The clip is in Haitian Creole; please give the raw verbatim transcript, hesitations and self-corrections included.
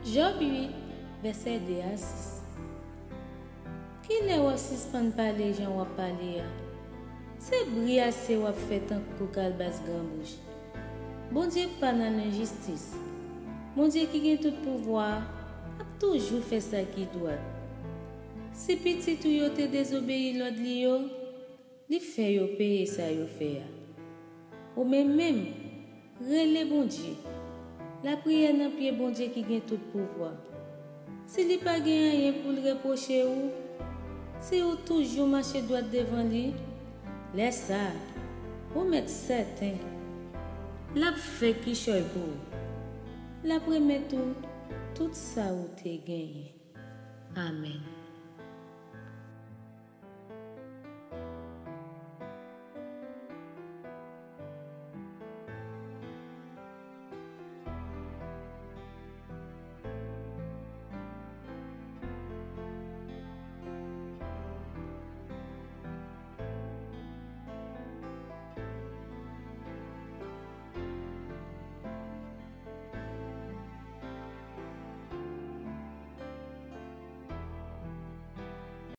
Jòb uit, vèsè de a sis. Kilè w ap sispann pale jan w ap pale a? Se bri ase w ap fè tankou kalbas granbouch. Bondye pa nan lenjistis. Bondye ki gen tout pouvwa a ap toujou fè sa ki dwat. Si pitit ou yo te dezobeyi lòd li yo, li fè yo peye sa yo fè a. Ou menm menm, rele Bondye. Lapriyè nan pye Bondye ki gen tout pouvwa. Si li pa gen anyen pou l repwoche ou, si ou toujou mache dwat devan li, lè sa a, ou mèt sèten l ap fè kichòy pou ou. L ap remèt ou tout sa ou te genyen. Amèn.